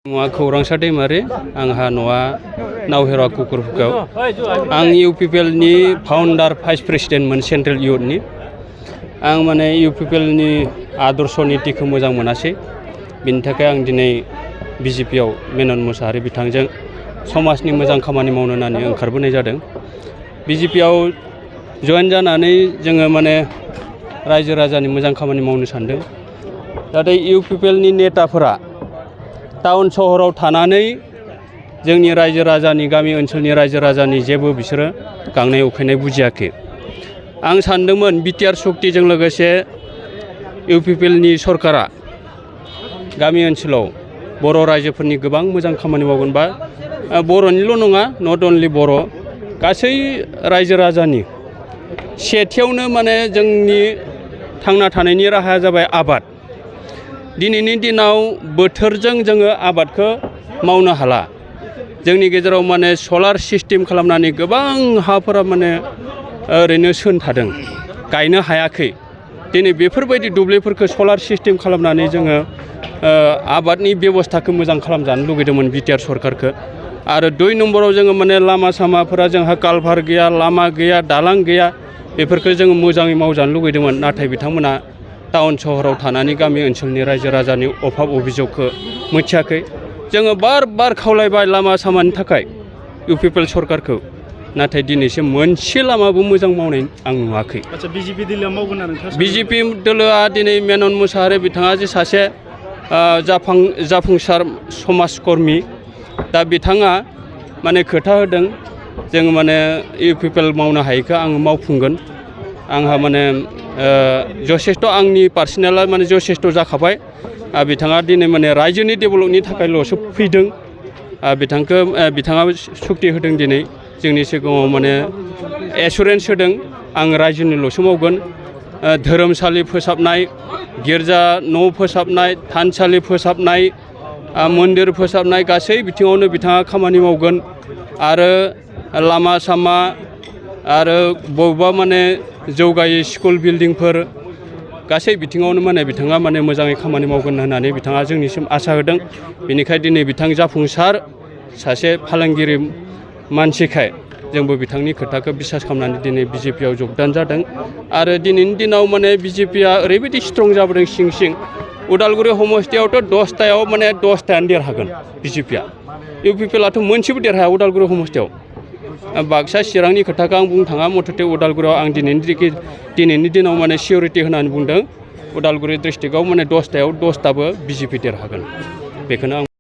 मुआ खौरांसा दैमारि आंहा न'आ नावहेरा कुकुरफुकाव आं इउपिपिएल नि फाउन्डार भाइस प्रेसिडेन्टमोन सेन्ट्रेल इउथनि आं माने इउपिपिएल नि आदर्श नीतिखौ मोजां मोनासै बिनि थाखाय आं दिनै बिजेपि आव मेनन मोसाहारि बिथांजों समाजनि मोजां खामानि मावनो होननानै ओंखारबोनाय जादों बिजेपि आव जइन जानानै जोङो माने रायजो राजानि मोजां खामानि मावनो सानदों नाथाय इउपिपिएल नि नेताफोरा टाउन सहराव थानानै जोंनि रायजो राजानि गामि ओनसोलनि रायजो राजानि जेबो बिसोरो गांनाय उखैनाय बुजियाखै आं सानदोंमोन बिटिआर शक्तिजों लोगोसे इउपिपिएल नि सरकारा गामि ओनसोलाव बर' रायजोफोरनि गोबां मोजां खामानि मावगोन बा बर'निल' नङा नट अनलि बर' गासै रायजो राजानि सेथियावनो माने जोंनि थांना थानायनि राहाया जाबाय आबाद दिनैनि दिनाव बोथोरजों जोङो आबादखौ मावनो हाला जोंनि गेजेराव माने सलार सिस्टेम खालामनानै गोबां हाफोरा माने ओरैनो सोन थादों गायनो हायाखै दिनै बेफोरबायदि दुब्लिफोरखौ सलार सिस्टेम खालामनानै जोङो आबादनि बेबस्थाखौ मोजां खालामजानो लुगैदोंमोन बिटिआर सरकारखौ आरो 2 नम्बराव जोङो माने लामा सामाफोरा जोंहा कालभार गैया लामा गैया दालां गैया बेफोरखौ जोङो मोजाङै मावजानो लुगैदोंमोन नाथाय बिथांमोना टाउन सहराव थानानै गामि ओनसोलनि रायजो राजानि अभाब अभियोगखौ मिथियाखै जोङो बार खावलायबाय लामा सामानि थाखाय इउपिपिएल सरकारखौ नाथाय दिनैसिम मोनसे लामाबो मोजां मावनाय आं नुवाखै आচ্ছা बिजेपि दोलोआ मावगोन ना नोंथाङा बिजेपि दोलोआ दिनै मेनन मोसाहारि बिथाङा जे सासे जाफुंसार समाजकर्मी दा बिथाङा माने खोथा होदों जों माने इउपिपिएल मावनो हायैखौ आं मावफुंगोन आंहा माने जथेस्थ आंनि पार्सनेला माने जथेस्थ जाखाबाय बिथाङा दिनै माने रायजोनि डेभेलपनि थाखायल'सो फैदों बिथाङा सुक्ति होदों दिनै जोंनि सिगाङाव माने एसुरेन्स होदों आं रायजोनिल'सो मावगोन धोरोमसालि फोसाबनाय गिर्जा न' फोसाबनाय थानसालि फोसाबनाय मन्दिर फोसाबनाय गासै बिथिङावनो बिथाङा खामानि मावगोन आरो लामा सामा आरो बबेबा माने जौगायै स्कुल बिल्डिंफोर गासै बिथिङावनो माने बिथाङा माने मोजाङै खामानि मावगोन होननानै बिथाङा जोंनिसिम आसा होदों बेनिखायनो दिनै बिथां जाफुंसार सासे फालांगिरि मानसिखाय जोंबो बिथांनि खोथाखौ बिसास खालामनानै दिनै बिजेपि आव जगदान जादों आरो दिनैनि दिनाव माने बिजेपिआ ओरैबायदि स्ट्रं जाबोदों सिं उदालगुरि समस्थियावथ' 10टायाव माने 10टायानो देरहागोन बिजेपिआ इउपिपिएलआथ' मोनसेबो देरहाया उदालगुरि समस्थियाव बाक्सा चिरांनि खोथाखौ आं बुंनो थाङा मथथे उदालगुरियाव आं दिनैनि दिनाव माने सिकिउरिटि होनानै बुंदों उदालगुरि डिस्ट्रिक्टआव माने 10टायाव 10टाबो बिजेपि देरहागोन बेखौनो आं